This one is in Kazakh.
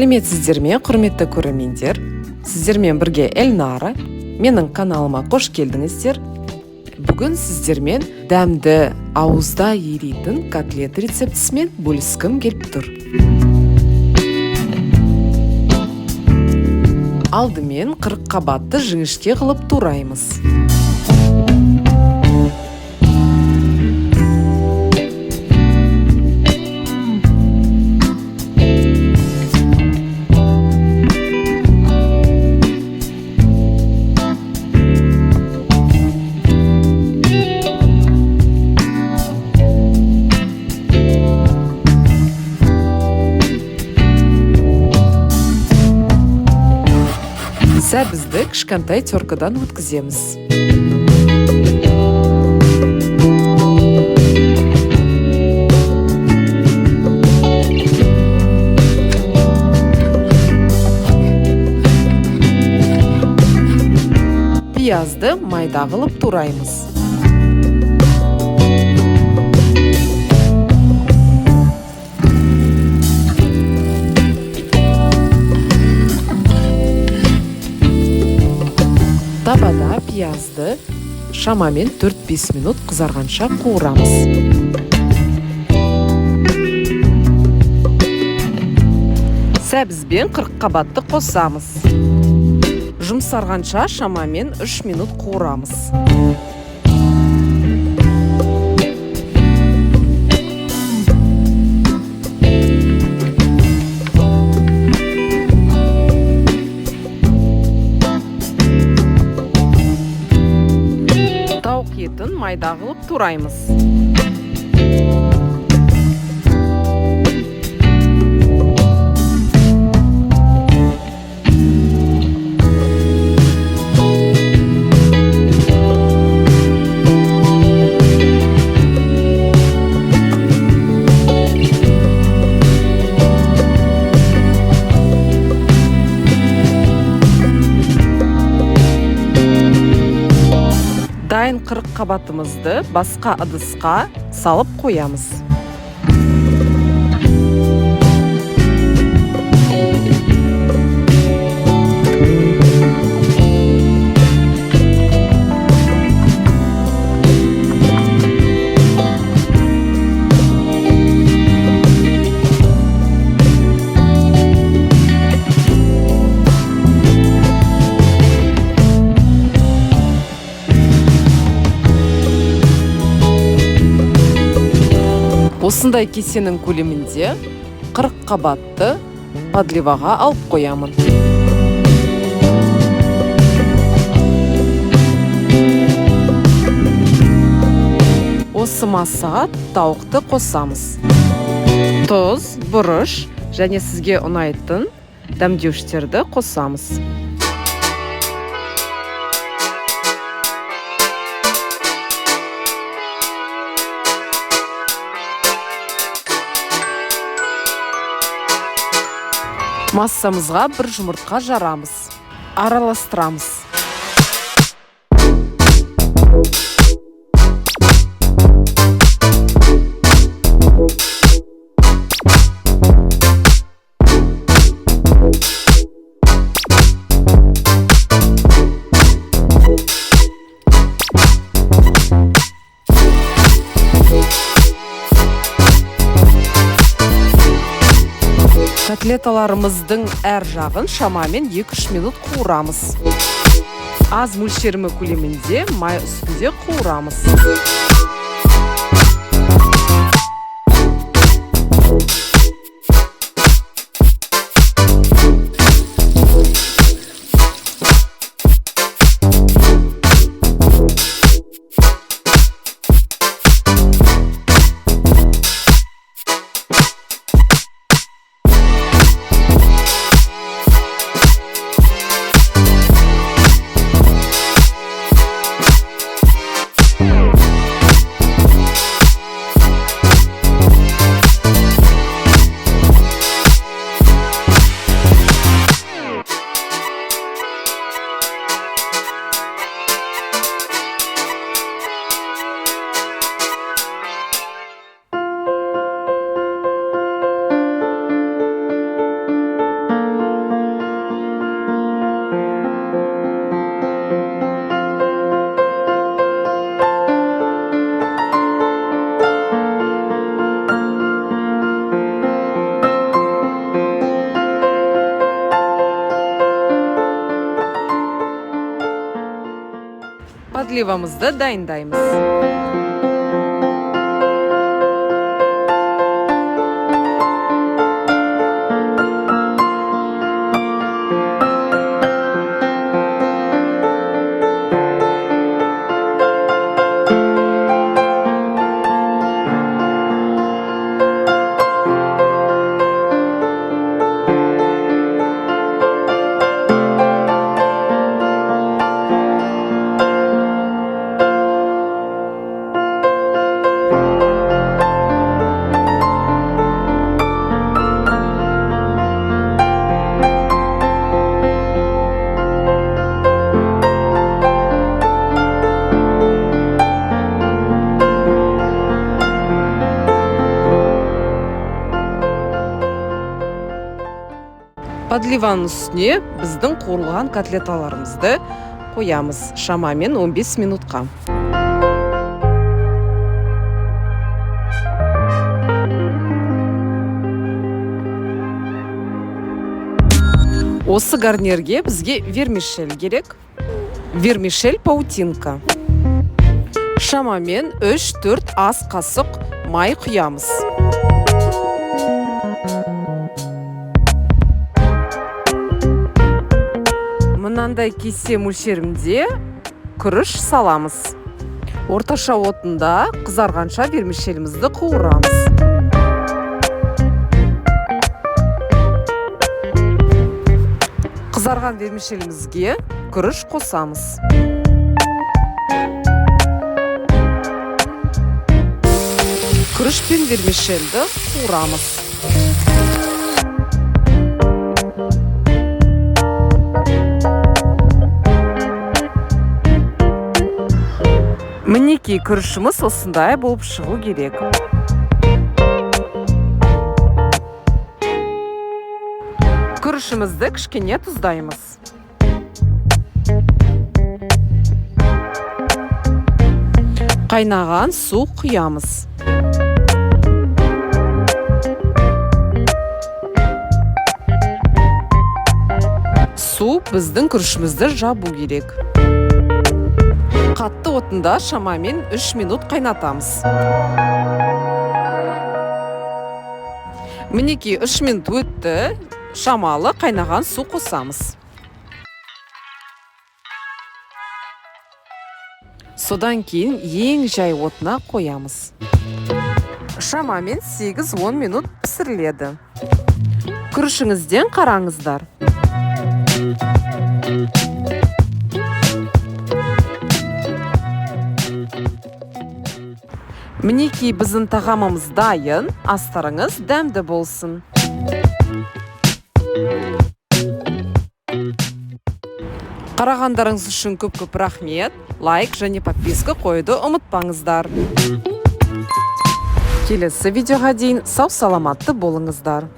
Сәлеметсіздер ме, құрметті көрермендер? Сіздермен бірге Эльнара. Менің каналыма қош келдіңіздер. Бүгін сіздермен дәмді, ауызда еритін котлет рецептісімен бөліскім келіп тұр. Алдымен 40 қабатты жіңішке қылып тураймыз. Сәбізді кішкентай теркадан өткіземіз. Пиязды майда қылып тураймыз. Табада пиязды шамамен 4-5 минут қызарғанша қуырамыз. Сәбізбен 40 қабатты қосамыз. Жұмсарғанша шамамен 3 минут қуырамыз. Тауық етін майда қылып тураймыз. Дайын 40 қабатымызды басқа ыдысқа салып қоямыз. Осындай кесенің көлемінде 40 қабатты подливаға алып қоямын. Осы массаға тауықты қосамыз. Тұз, бұрыш және сізге ұнайтын дәмдеуіштерді қосамыз. Массамызға бір жұмыртқа жарамыз. Араластырамыз. Котлеталарымыздың әр жағын шамамен 2-3 минут қуырамыз. Аз мөлшерімі көлемінде май үстінде қуырамыз. Подливамызды дайындаймыз. Подливаның үстіне біздің қуырылған котлеталарымызды қоямыз шамамен 15 минутқа. Осы гарнирге бізге вермишель керек. Вермишель паутинка. Шамамен 3-4 ас қасық май құямыз. Мынандай кесе мөлшерінде күріш саламыз. Орташа отында қызарғанша вермишелімізді қуырамыз. Қызарған вермишелімізге күріш қосамыз. Күріш пен вермишельді қуырамыз. Мінекей, күрішіміз осындай болып шығу керек. Күрішімізді кішкене тұздаймыз. Қайнаған су құямыз. Су біздің күрішімізді жабу керек. Қатты отында шамамен 3 минут қайнатамыз. Мінекей, 3 минут өтті, шамалы қайнаған су қосамыз. Содан кейін ең жай отына қоямыз. Шамамен 8-10 минут пісіріледі. Күрішіңізден қараңыздар. Мінекей, біздің тағамымыз дайын, астарыңыз дәмді болсын. Қарағандарыңыз үшін көп-көп рахмет. Лайк және подписка қоюды ұмытпаңыздар. Келесі видеоға дейін сау-саламатты болыңыздар.